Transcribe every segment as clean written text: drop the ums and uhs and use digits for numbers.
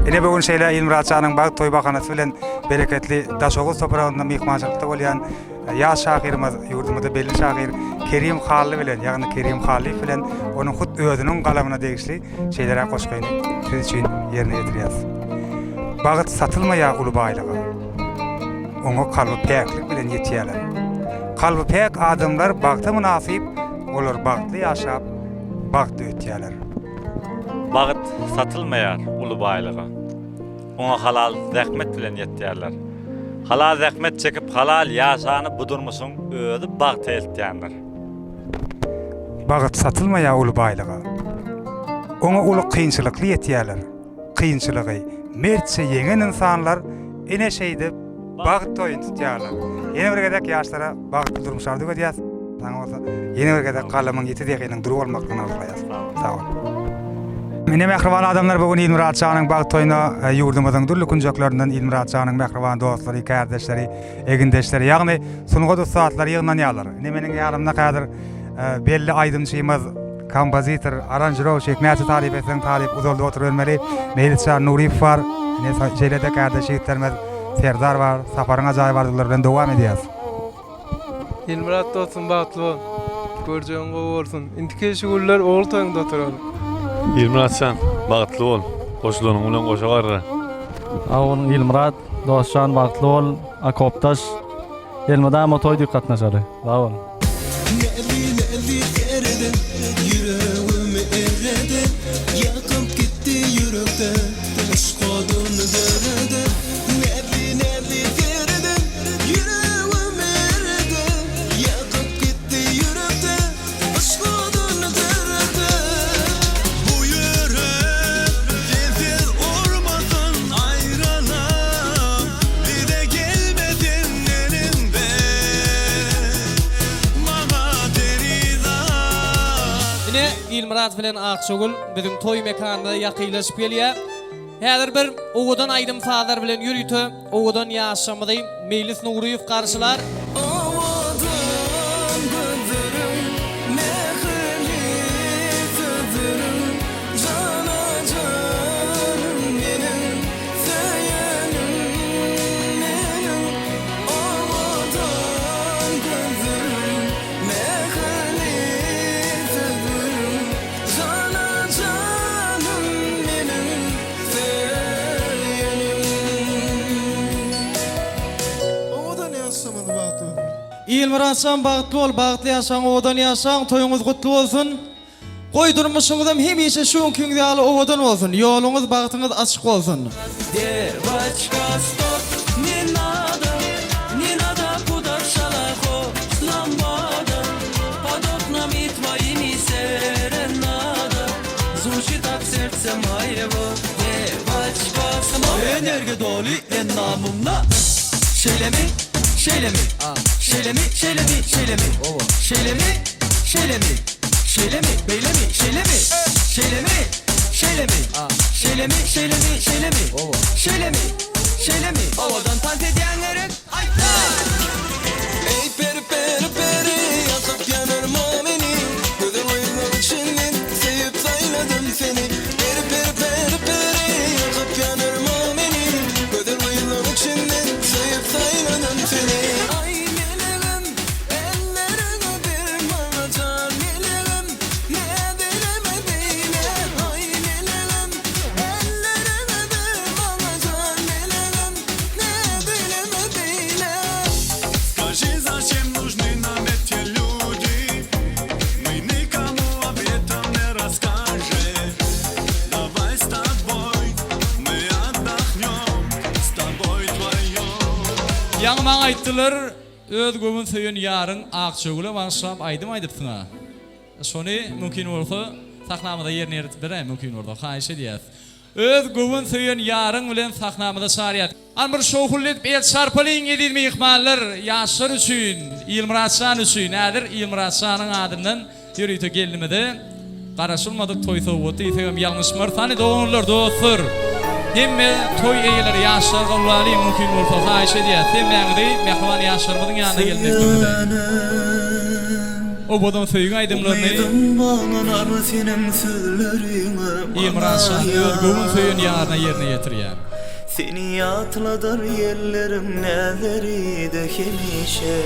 Ine bu gün şeýle Ilmyrat janyň bagt toý bahanasy bilen bereketli Daşoguz topragynda myhmançylykda bolýan ýaş şahyrymyz, ýurdumyzda belli şahyr Kerim Hally bilen, ýagny Kerim Hallyýew bilen onuň hut özüniň galamyna degişli şeýleräk goşgyny siz üçin ýerine ýetirýäris. Bagt satylmaýar uly baýlyga. Oňa kalby päklik bilen ýetýärler. Kalby päk adamlar bagta mynasyp, olar bagtly ýaşap, bagtly ötýärler. Bagt satylmaýar uly baýlyga. Oňa halal zähmet bilen ýetýärler. Halal zähmet çekip halal ýaşany bu durmuşyň özi bagta eltýändir. Bagt satylmaýar uly baýlyga. Oňa uly kynçylykly ýetýärler. Kynçylygy mertçe ýeňen ynsanlar ine şeýdip bagt toýuny tutýarlar. Ýene bir gezek ýaşlara bagtly durmuş arzuw edýäs. Saňa bolsa ýene bir gezek galamyň ýiti zehiniň dury bolmaklygyny arzuwlaýas. Sag bol. Ine mähriban adamlar bu gün Ilmyrat janyň bagt toýuna e, ýurdumyzyň dürli künjeklerinden Ilmyrat janyň mähriban dostlary, kärdeşleri, egindeşleri, ýagny sungat ussatlary ýygnanýarlar. Ine meniň ýanymda häzir e, belli aýdymçymyz Kompozitor, aranžirowşik, näçe taryp etseň taryp uzaldyp oturybermeli. Meýlisjan Nuryýew bar. Ine şeýle-de kärdeş ýigitlerimiz Serdar bar. Saparyň ajaýyp arzuwlary bilen dowam edýäs. Ilmyrat dostum bagtly bol. Görjegiň gowy bolsun. Indiki şu günler ogul toýuňda oturaly. Ilmyratjan bagtly bol. Goşulanyň bilen goşa garra. Sag boluň Ilmyrat dostjan bagtly bol akopdaş elmydama toý diýip gatnaşaly sag boluň. Näzli näzli sereden Ýüregimi ereden Ýakyp gitdi ýürekde Yşk oduny döreden Näzli näzli sereden Ýüregimi ereden Ýakyp gitdi ýürekde Yşk oduny döreden Bu ýürek sensiz urmasyn aýralyk Bize gelmesin eliňden Maňa perizat. Ine, Ilmyrat bilen Akjagül biziň toý mekanymyza ýakynlaşyp gelýär. Häzir bir owadan aýdym-sazlar bilen ýörite owadan ýaşamyzy Meýlis Nuryýew garşylar. Owadan gözleriň, mähirli sözleriň, Jana-janym meniň, söýenim meniň. Owadan gözleriň, mähirli sözleriň, Jana-janym meniň, söýenim. Owadan ýaşamaly bagtly bolsun. Ilmyratjan bagtly bol bagtly ýaşaň owadan ýaşaň toýuňyz gutly bolsun Goý durmuşyňyzam hemişe şu günkiňiz ýaly owadan bolsun ýoluňyz bagtyňyz açyk bolsun. Dewaçka stop ne nada ne nada kuda şalaho lambada pod oknami tvoimi serenada zvuçit ot serdtsa moýego dewaçka stop. Energiýa doly endamymda Şeýlemi, şeýlemi, şeýlemi, şeýlemi, şeýlemi, şeýlemi, şeýlemi. Şeýlemi, beýlemi, şeýlemi, şeýlemi, şeýlemi, şeýlemi, şeýlemi, şeýlemi, şeýlemi, şeýlemi. Owadan tans edýäň gerek, aýtda! Eý peri peri peri ýakyp ýanyrma meni Gözel gyzlaň içinden söýüp saýladym seni Peri peri peri peri ýakyp ýanyrma meni Gözel gyzlaň içinden söýüp saýladym seni Aý melegim Elleriňi ber maňa jan melegim Näz eýleme beýle aý melegim Elleriňi ber maňa jan melegim Näz eýleme beýle. Skaži zaçem nužny nam eti ljudi My nikomu ob etom ne raskažem Dawaj s taboj my otdahnem S taboj dvojem. Ýaňy maňa aýtdylar Öz göwün söýen ýaryň Akjagüle bagyşlap aýdym aýdypsyňa. Şony mümkin bolsa sahnamyza ýerine ýetirip beräý mümkin bolsa haýyş edýäs. Öz göwün söýen ýaryň bilen sahnamyza çagyrýas. Hany bir şowhunly edip el çarpalyň eziz myhmanlar ýaşlar üçin Ilmyratjan üçin häzir Ilmyratjanyň adyndan Ýörite gelnimize garaşylmadyk toý sowgaty diýsegem ýalňyşmarys. Hany doganlar, dostlar, hemme toý eýeleri ýaşlar gowlalyň mümkin bolsa haýyş edýäs hemmäňizi mähriban ýaşlarymyzyň ýanyna gelmekligiňizi. Söýenim. Owadan söýgi aýdymlaryny Umydym baglanar seniň sözleriňe Ilmyrat şa öz göwün söýen ýaryna ýerine ýetirýär. Seni ýatladar ýelleriň näzeri-de hemişe,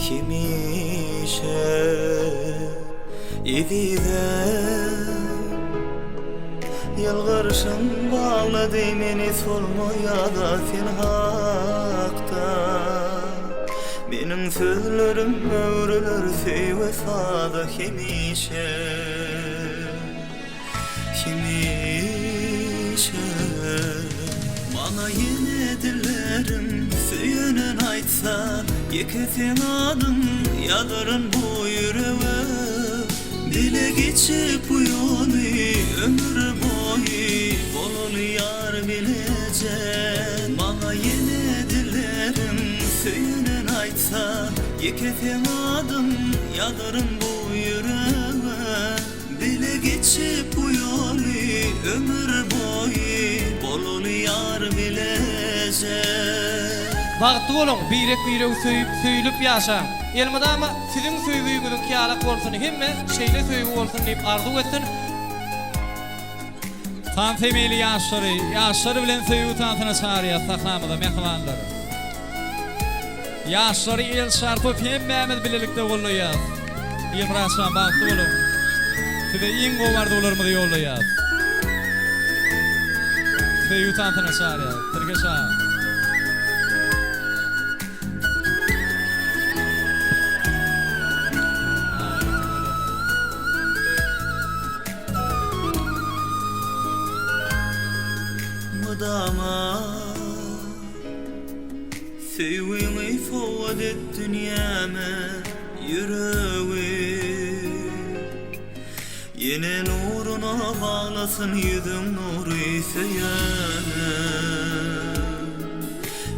Hemişe, ezizim. Ýylgyrşyň baglady meni solmaýada sen hakda. Meniň sözlerim öwrüler söýgä saza hemişe. Hemişe. Maňa ýene dillerim söýenen aýtsa, ýeke seň adyň ýazaryn bu ýürege. Bile geçip bu ýoly ömür boýy bolaly ýar bileje. Maňa ýene dillerim söýenen aýtsa, ýeke seň adyň ýazaryn bu ýürege. Bile geçip bu ýoly ömür boýy bolaly ýar bileje. Bagtly boluň, birek-biregi söýüp, söýülip ýaşaň. Elmydama siziň söýgüňiziňki ýalak bolsun, hemme şeýle söýgi bolsun diýip arzuw etsin. Tans emeli ýaşlary, ýaşlar bilen söýgi tansyna çagyrýas sahnamyza mähribanlar. Ýaşlary el çarpyp hemmämiz bilelikde goldaýas. Ilmyratjan bagtly boluň. Size iň gowy arzuwlarymyzy ýollaýas. Söýgi tansyna çagyrýas. Tirkeş aga. Mydama Söýgüňi sowgat et dünýäme ýüregi Ýene nuruna baglasyn ýüzüň nury söýene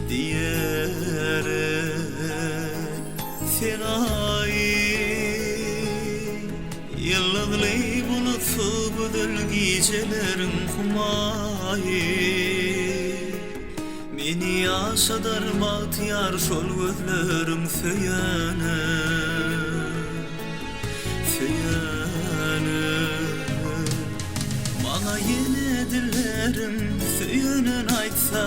Diýerek sen aý Ýyldyzly bulutsyz gözel gijeleriň humaýy Meni ýaşadar bagtyýar şol gözleriň söýene, söýene. Maňa ýene dillerim söýenen aýtsa,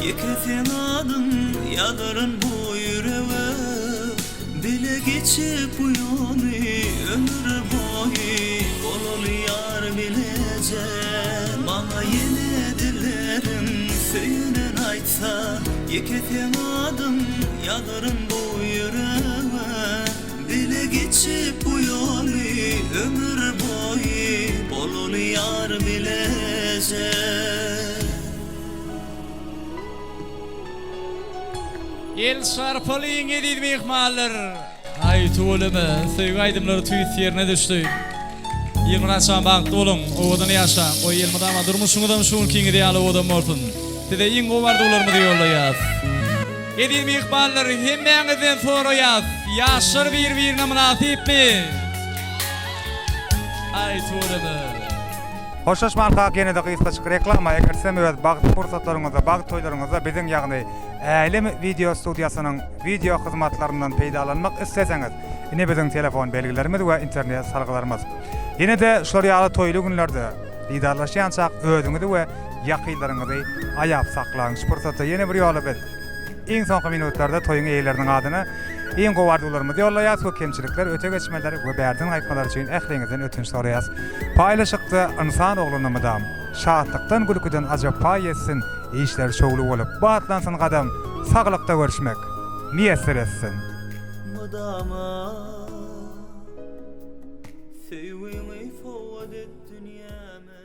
ýeke seň adyň ýazaryn bu ýürege. Bile geçip bu ýoly ömür boýy bolaly ýar bileje. Maňa ýene dillerim söýenen aýtsa, ýeke seň adyň ýazaryn bu ýürege. Bile geçip bu ýoly ömür boýy bolaly ýar bileje. El çarpalyň eziz myhmanlar. Aý tüweleme söýgi aýdymlary tüýs ýerine düşdi. Ilmyratjan bagtly boluň, owadan ýaşaň, goý elmydama durmuşyňyzam şu günkiňiz ýaly owadan bolsun. Size iň gowy arzuwlarymyzy ýollaýas. Eziz myhmanlar hemmäňizden soraýas, ýaşlar bir birine mynasypmy? Aý tüweleme. Hoşlaşmankak ýene-de gysgajyk reklama, eger sizem öz bagtly pursatlaryňyzda, bagt toýlaryňyzda biziň ýagny Älem wideo studiýasynyň wideo hyzmatlaryndan peýdalanmak isleseňiz, ine biziň telefon belgilerimiz we internet salgylarymyz. Ýene-de şular ýaly toýly günlerde didarlaşýançak özüňizi we ýakynlaryňyzy aýap saklaň. Şu pursatda ýene bir ýola biz iň soňky minutlarda toýuň eýeleriniň adyna iň gowy arzuwlarymyzy ýollaýas we kemçilikler, öte geçmeler we bärden gaýtmalar üçin ähliňizden ötünç soraýas. Paýlaşykda ynsan ogluna mydam şatlykdan gülküden ajap paý ýetsin! Işler şowly bolup, batlansyn gadam, Saglykda görüşmek miýesser etsin! Mydama söýgüňi sowgat et dünýäme.